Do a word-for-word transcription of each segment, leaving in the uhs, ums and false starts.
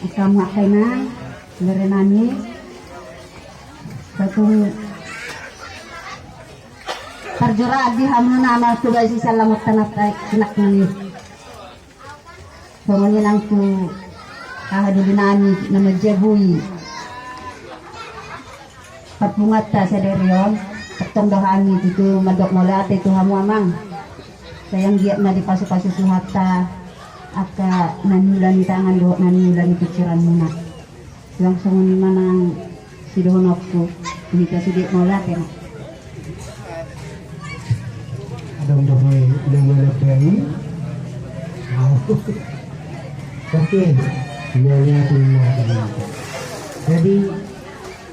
Angka amak, inang, bere nami, patung parjora di hamuna ma tu basi salamon tanah tai kinak nami. Songon i nang tu haha doli nami na manjabui parpunguanta sadari on, tongtong do hami tutu mandok mauliate tu hamu amang. Sai anggiat ma dipasupasu Tuhanta angka na niula ni tangan dohot na niula ni pikiranmuna. Suang songon i ma nang sidohononku tu hita sude, mauliate ma. Adong dope na manambani. Oke, mauliate ma. Jadi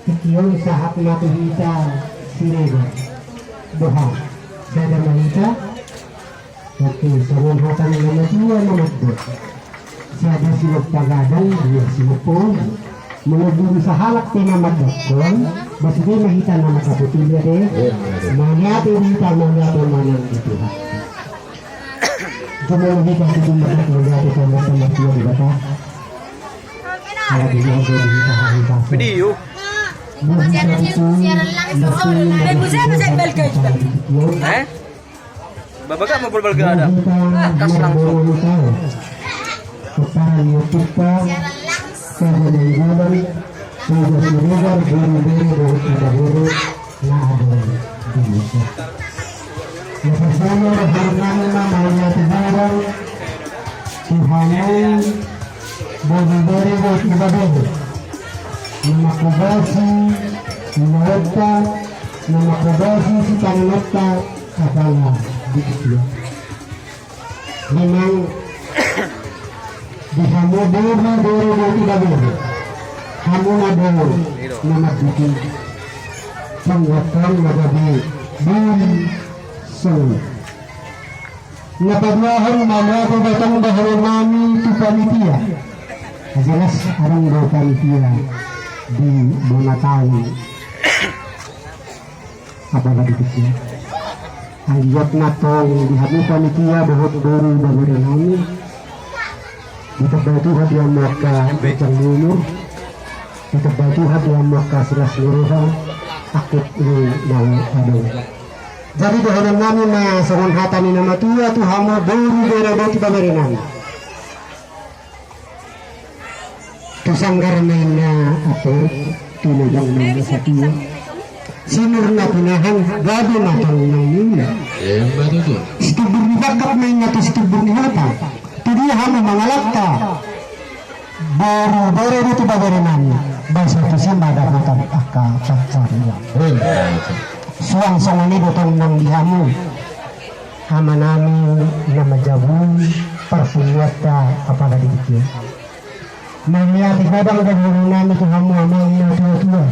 tingki on sahat ma tu hita Siregar. Boha, sada ma hita. Oke, songon hata ni na matua na mandok: Sada silop pagadang, dua silop pohon. Molo dung sahalak pe na mandokkon, ba sude ma hita na mandapot i, ate. Mauliate di hita, mauliate ma nang di Tuhan. Jumolo hita tutu mandok mauliate tu Amanta Martua Debata. Ala di hita, hita. Video. Eh? Babaga ma balga ada. Ah, kas langsung. Pomparan ni Ompunta, Raja Nainggolan, Raja Siregar, bere-bere dohot ibebere na adong di huta. Na parjolo rohanami ma mauliate tu hamu, bere-bere dohot ibebere na manghobasi ulaonta, na manghobasi sipanganonta, apala di huta. Memang di hamu bere-bere dohot ibebere, hamu na do na mandukung pangguapan na gabe bere solo. Na paduahon, mauliate ma tong dohononnami tu panitia. Jelas adong do panitia di bona taon. Apala di huta. Anggiat ma tong di hamu panitia dohot bere-bere nami, ditamba Tuhan di hamu angka ganjang ni umur, ditamba Tuhan di hamu angka silas ni roha, angkup ni na adong. Jadi dohononnami ma songon hata ni na matua tu hamu bere-bere dohot ibebere nami. Tu sanggar ma inna atur, tu lubang ma inna satua. Sinur na tinahan, gabe ma tong nang niula. Emma tutu. Situmbur ni bangkat ma inna tu situmbur ni huta. Tu dia hamu mangalangka bere-bere dohot ibebere nami, ba sai tusi ma dapotan angka pansarian. Emma tutu. Suang songon i do tong nang di hamu amanami na manjabui parpunguanta, apala di huta. Mauliate godang do dohononnami tu hamu amang na tua-tua.